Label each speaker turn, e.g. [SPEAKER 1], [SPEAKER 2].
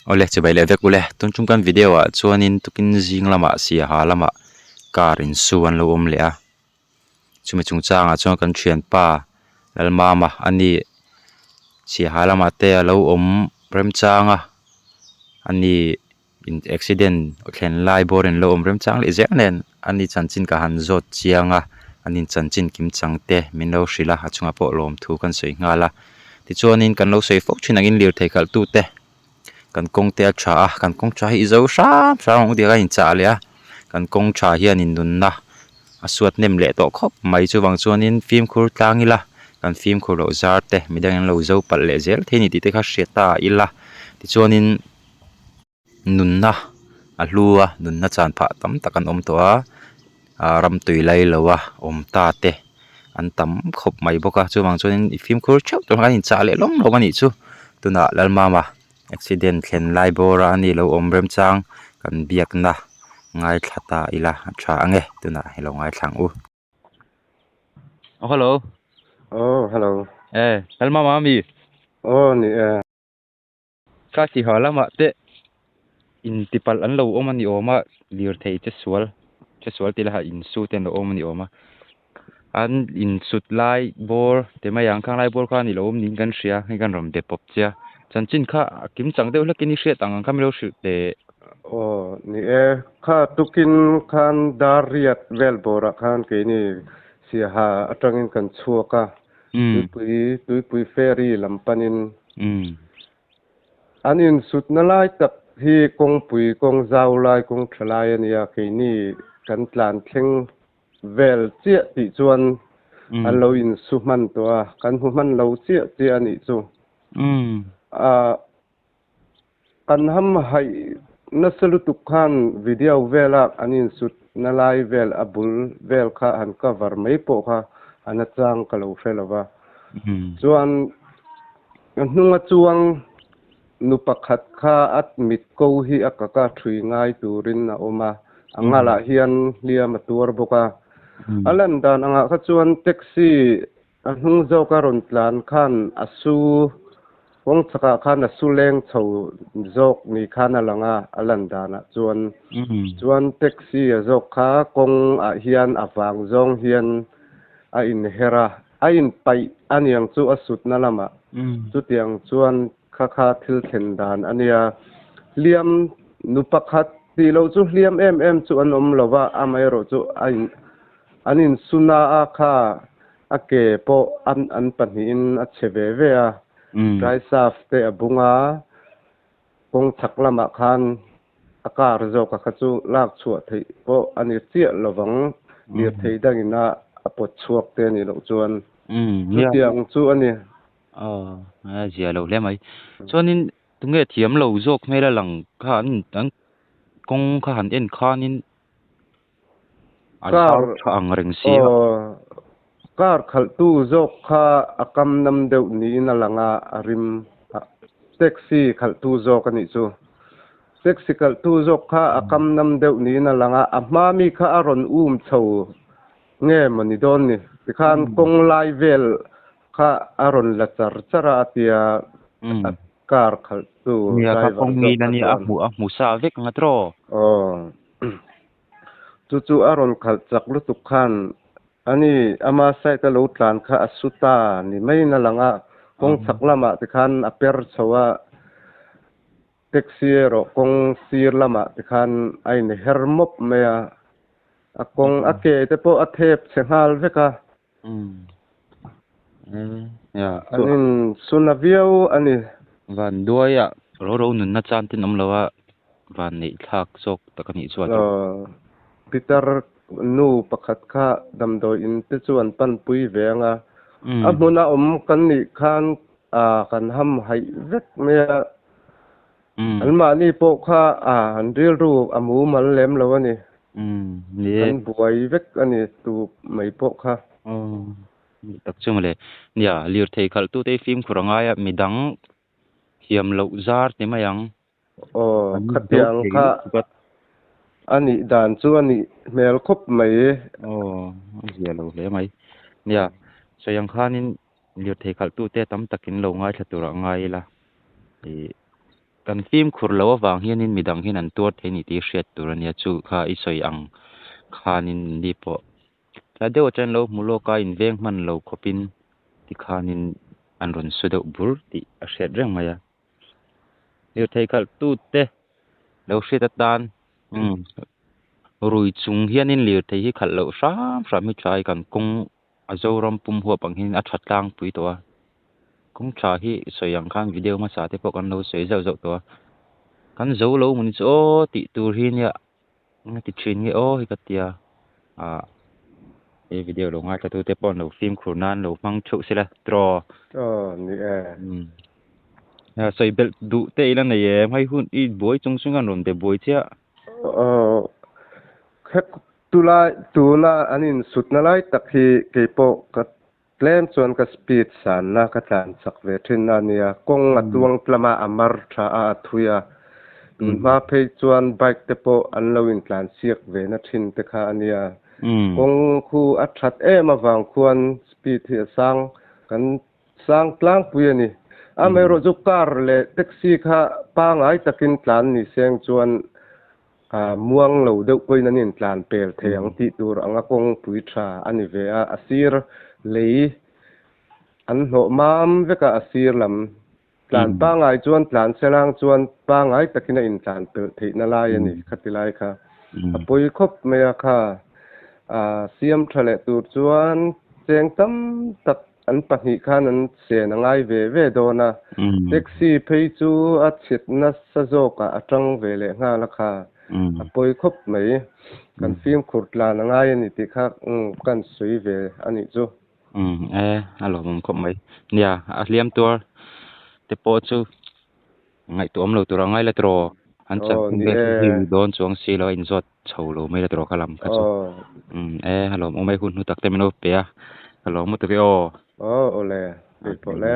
[SPEAKER 1] Awle chibai leh vek ule tun chung kan video ah chuanin tukin zing lamah siaha lamah car in su an lo awm leh a chumi chungchangah chuan kan thianpa Lalmama a ni siaha lamah te a lo awm remchang a a ni in accident thlen lai bawr in lo awm remchang leh zel nen a ni chanchin ka han zawt chiang a an in chanchin kim chang te min lo hrilh a a chungah pawh lawmthu kan sawi nghal a tichuanin kan lo sawi fo thin angin lirthei khalh tute kan kawng te a tha a kan kawng tha hi i zo hram hram ang u tih kha a inchah leh a kan kawng tha hianin nunna a suat hnem leh tawh khawp mai chuvang chuanin fimkhur tlang ila kan fimkhur loh zar te midang in lo zo palh leh zel thei a ni tih te kha hriat ta ila tichuanin. Nunna a hlu a nunna chan phah tam tak an awm tawh a ah ram tui lai lo a awm ta te an tam khawp mai bawk a chuvang chuanin i fimkhur theuh tur khan in chah leh lawm lawm a nih chu tunah Lalmama accident thlen lai bawr a ani lo awm remchang kan biakna ngaithla ta ila a tha ang e tunah i lo ngaithla ang u. Aw hello
[SPEAKER 2] Aw hello
[SPEAKER 1] e Lalmama ami?
[SPEAKER 2] Aw ni e.
[SPEAKER 1] Ka tihah lamah te intipalh an lo awm a ni awm a, lirthei che sual che sual tih laha insu te an lo awm a ni awm a, an insut lai bawr ti mai ang khang lai bawr kha a ni lo awm niin kan hria hei kan rawn be pawp che a, chanchin kha a kim chang deuh hlekin i hriat ang ang kha min lo hrilh teh.
[SPEAKER 2] Aw ni e, kha tukin khan dar riat vel bawrah khan keini Siaha atangin kan chhuak a, Tuipui Tuipui ferry lam panin an insutna lai tak hi kawngpui kawng zau lai kawng tha lai a nia keini kan tlan thleng vel chiah tih chuan an lo insu hman tawh a kan hmu hman lo chiah chiah a nih chu. Ah Kan ham haih nasa lutuk khan video vela an insutna lai vel a bul vel kha han cover mai pawh kha a nachang ka lo hre lo va. Chuan a hnunga chuang nu pakhat kha a mit ko hi a kaka thui ngai turin a awm a, a ngalah hian hliam a tuar bawk a. A lan dan angah kha chuan taxi A hnung zawk a rawn tlan khan a su kawng chakah khan a su leng chho zawk ni khan a lang a, a lan danah chuan. Chuan taxi a zawk kha kawng ah hian a vang zawng hian a inher a, a inpaih a niang chu a sutna lamah. Chutiang chuan kha kha thil thlen dan a nia. Hliam nu pakhat tih loh chu hliam em em chu an awm lo va, amaherawh chu a in An insuna a kha a ke pawh an an pahnihin a chhe ve ve a, dry shaft te a bung a, kawng chhak lamah khan a car zawk a kha chu lak chhuah theih pawh a ni chiah lovang, lirthei dangin a a pawt chhuak te a nih loh chuan chutiang chu a ni.
[SPEAKER 1] Aw, a zia lo hle mai. Chuanin tunge thiam lo zawk hmel a lang kha an an kawng kha han en khanin An
[SPEAKER 2] Car
[SPEAKER 1] zau tha ang reng si a.
[SPEAKER 2] Aw, car khalhtu zawk kha a kam nam deuh niin a lang a, a rim a. Taxi khalhtu zawk a nih chu. Taxi khalhtu zawk kha a kam nam deuh niin a lang a, a hma mi kha a rawn um chho nge maw ni dawn ni. Tikhan kawng lai vel kha a rawn la char char a, a tia a car khalhtu
[SPEAKER 1] Nia kha
[SPEAKER 2] driver
[SPEAKER 1] kawng
[SPEAKER 2] zawk
[SPEAKER 1] ngil
[SPEAKER 2] kha
[SPEAKER 1] a nia, a
[SPEAKER 2] chuan.
[SPEAKER 1] hmu a hmu sa vek ang a tiraw?
[SPEAKER 2] Aw. Chu chu a rawn khalh chak lutuk khan ani ama side a lo tlan kha a su ta ni maiin a lang a, kawng chhak lamah ti khan a per chho a, taxi erawh kawng sir lamah ti khan a inher mawp mai a, a kawng a ke te pawh a thep chhe nghal vek a. An insuna viau a ni.
[SPEAKER 1] Van duaia ro ro nunna chan ten awm lo a, van neih thlak zawk tak a nih chuan.
[SPEAKER 2] Pitar nu pakhat kha damdawi in te chu an panpui ve ang a, a hmuna awm kan nih khan kan ham haih vek mai a, anmahni pawh kha an rilru a mumal lem lo a ni. Kan buai vek a ni tu mai pawh kha.
[SPEAKER 1] Aw, ni tak chu mawle. Nia, lirthei khalhtute hi fimkhur a ngai a, midang thiam loh zar ti mai ang.
[SPEAKER 2] Aw, khatiang kha a nih dan chu a nih hmel khawp mai.
[SPEAKER 1] Aw, a zia lo hle mai. Nia, sawi ang khanin lirthei khalhtute tam takin lo ngaithla turah ngai ila. Ih. Kan fimkhur loh avang hianin midang hian an tuar thei a ni tih hriat tur a nia, chu kha i sawi ang khanin ni pawh tlai deuh atangin lo hmu lawk a inveng hman lo khawpin tikhanin an rawn su deuh bur tih a hriat reng mai a. Lirthei khalh tute lo hriat atan umm rui chung hianin lirthei hi khalh loh hram hram hi tha a kan kawng a Zoram pum huap ang hian a tha tlangpui tawh a kawng tha hi sawi ang khan video hmasa te pawh kan lo sawi zauh zauh tawh a kan zo lo mawni chu aw tih tur hi nia nga ti thin nge aw hi ka tia ah he video lo ngaithla tu te pawh an lo fimkhur nan lo hmang theuh sela tiraw.
[SPEAKER 2] Aw ni e.
[SPEAKER 1] Umm sawi belh duh te ila nei em hei hun i buai chung chung an rawn be buai chiah.
[SPEAKER 2] Aw hek Tulai tuna an insutna lai tak hi kei pawh ka tlem chuan ka speed sanna ka tlan chak ve thin a nia. Kawng a tuang tlama a mar tha a, a thui a. Tun hma phei chuan bike te pawh an lo intlan siak ve na thin te kha a nia. Kawng khu a that em avang khuan speed hi a sang kan sang tlangpui a ni. Amaherawhchu car leh taxi kha pangai takin tlan ni seng chuan A muang lo deuh pawhin an intlan pel thei ang tih tur anga kawngpui tha a ni ve a, a sir lei an hnawh mam vek a, a sir lam tlan pangai chuan tlan selang chuan pangai takin a intlan pelh theihna lai a ni khati lai kha a pawi khawp mai a kha a siam tha leh tur chuan cheng tam tak An pahnih khan an chen a ngai ve ve dawn a, taxi phei chu a chhit nasa zawkah a tang ve leh nghal a kha, a pawi khawp mai. Kan fimkhur tlan a ngai a ni tih kha kan sawi ve a nih chu.
[SPEAKER 1] Umm e, a lawmawm khawp mai. Nia, a hliam tuar te pawh chu ngaihtuah awm lo tur a ngai la tiraw? An chan
[SPEAKER 2] Aw
[SPEAKER 1] hun
[SPEAKER 2] ni
[SPEAKER 1] vel
[SPEAKER 2] e.
[SPEAKER 1] hi dawn chuang si lo a inzawt chho lo mai la tiraw kha lam kha chu.
[SPEAKER 2] Aw.
[SPEAKER 1] Umm e, a lawmawm e hun hnu tak te min lo pe a, ka lawm lutuk e aw.
[SPEAKER 2] Aw awle, keipawh le.